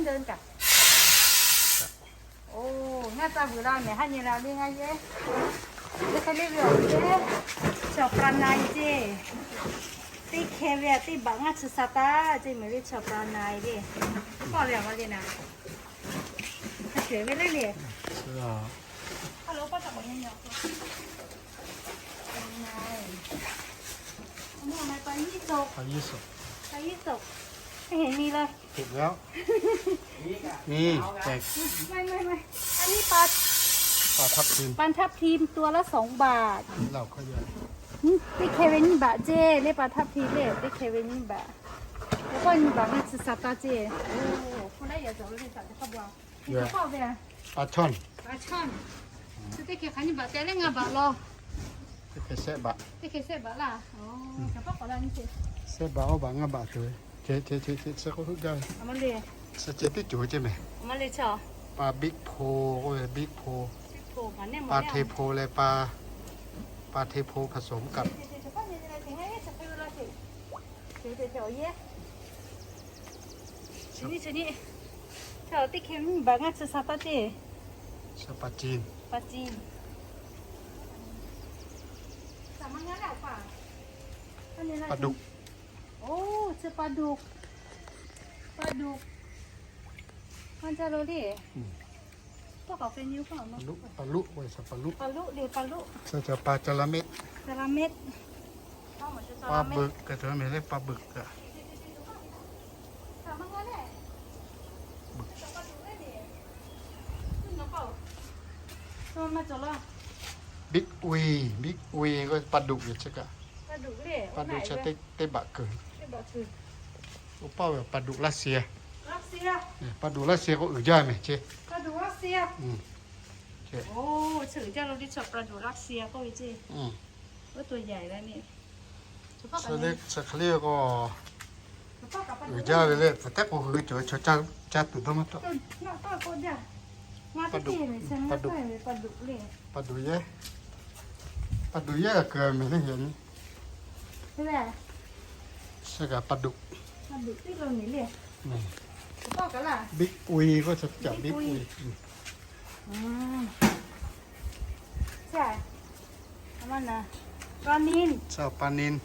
Oˇ, ngaˇ caˇ vuiˬ la mehˍ haˉ nyi la le ngaˇ yehˉ. Teˇ hk'e le ve awˬ yehˉ, chaw pa na e ceˇ. Teˇ hkeh ve teˇ baꞈ ngaˇ chi sa taˇ ceˇ mehˍ le chaw pa na e le. Pawˆ ve awˬ ma le naˍ. Hk'a shuˍ ve le le. Hello, ป้าจ๋าบอกยังไงอ่ะ ยังไง อันนี้อะไร ปลายี่สก ปลายี่สก ปลายี่สก ไม่เห็นมีเลย เก็บแล้ว นี่ แต่ ไม่ ไม่ ไม่ อันนี้ปลา ปลาทับทิม ปลาทับทิมตัวละสองบาท เราก็เยอะ อืม teˇ hkeh ve nyiˇ baꞈ ceˇ le, ปลาทับทิม le, teˇ hkeh ve nyiˇ baꞈ. Yaꞈ k'aw nyiˇ baꞈ ngaˇ chi sa taˇ ceˇ. โอ้ คนละอย่าง สองร้อย สามสิบ ครับ บัว เยอะ ปลาช่อน ปลาช่อน Teˇ hkeh hk'aˬ nyiˇ baꞈ te le ngaˇ baꞈ law. Teˇ hkeh shehˆ baꞈ. Teˇ hkeh shehˆ baꞈ laˇ. Shehˆ baꞈ awˇ baꞈ ngaˇ baꞈ tuˬ ve. Ceh ceh ceh ceh, suh k'oˆ hui gaˇ ve. Suh ceh teˇ ceuˬ ceh mehˍ. Pa biˆ hpo k'oˆ ve, biˆ hpo. Pa hteˇ hpo leh pa, pa hteˇ hpo ผสมกับ Chi ni chi ni. Teˇ hkeh nyiˇ baꞈ ngaˇ chi sa taˇ ceˇ. Sa pa cin. Pa cin. Pa duꞈ. Oˇ, chi pa duꞈ. Pa duꞈ. Maˇ jaˇ lo le. Pa luˆ, pa luˆ, pa luˆ. Pa luˆ le, pa luˆ. Ca ca pa ca la metˆ. Ca la metˆ. Pa beuꞈ kaꞈ cawˬ mehˍ le, pa beuꞈ kaꞈ. Biˆ uiˍ, biˆ uiˍ k'o pa duꞈ ve chi kaꞈ. Pa duꞈ chi teˇ baꞈ kuiˬ. Oˇ paˇ ve pa duꞈ laˇ shehˍ. Pa duꞈ laˇ shehˍ k'o uiˍ jaˇ mehˍ ceˇ. Chi hk'e le k'o, uiˍ jaˇ ve le, pfuhˍ tehˉ k'o hui cawˬ ve chaw caˇ tuˬ dawˇ maˇ tawˆ. Pa duꞈ yehˉ, pa duꞈ yehˉ g'a kuiˬ mehˍ le yaꞈ nyi. Chi kaꞈ pa duꞈ. Biˆ uiˍ k'o ca caꞈ biˆ uiˍ. Ca pa nin,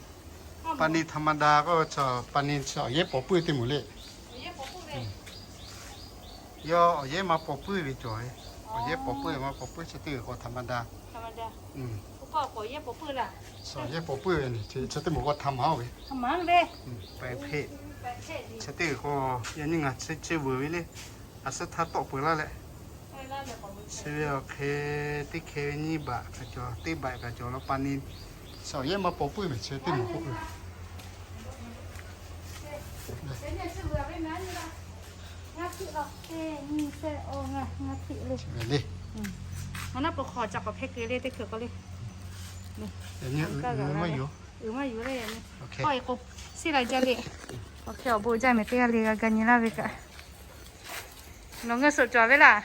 pa nin ธรรมดา k'o ca pa nin, awˬ yehˉ paw puiˉ teˇ moˍ le. Yawˇ awˬ yehˉ maˇ paw puiˉ ve cawˬ ve. Awˬ yehˉ paw puiˉ maˇ paw puiˉ chi teˇ g'uiˬ k'o ธรรมดา. Awˬ yehˉ paw puiˉ ve, chi teˇ moˍ k'o ธรรมดา ve. Chi teˇ g'uiˬ k'o yaꞈ nyi ngaˬ chi chi vuiˬ ve le. A suhˉ htaˇ tawˆ peuˬ laˇ leh. Chi ve awˬ hk'e teˇ hkeh ve nyiˇ baꞈ kaꞈ cawˬ, teˇ baꞈ kaꞈ cawˬ la pa nin. Chi awˬ yehˉ maˇ paw puiˉ mehˍ chi teˇ moˍ k'oˆ ve le. Ngaˇ htiˆ k'o hk'aw ca k'awꞈ hpehˇ kuiˬ le teˇ hkui k'o le. Uiˍ maˇ yuˬ le. K'oˆ e k'o, siˉ la jaˇ le. Awˬ hk'e awˬ bon jaˇ mehˍ teˇ g'aˇ le g'a gaˇ nyi laˇ ve kaꞈ. Nawˬ ngaˬ suhˍ cawˬ ve laˇ.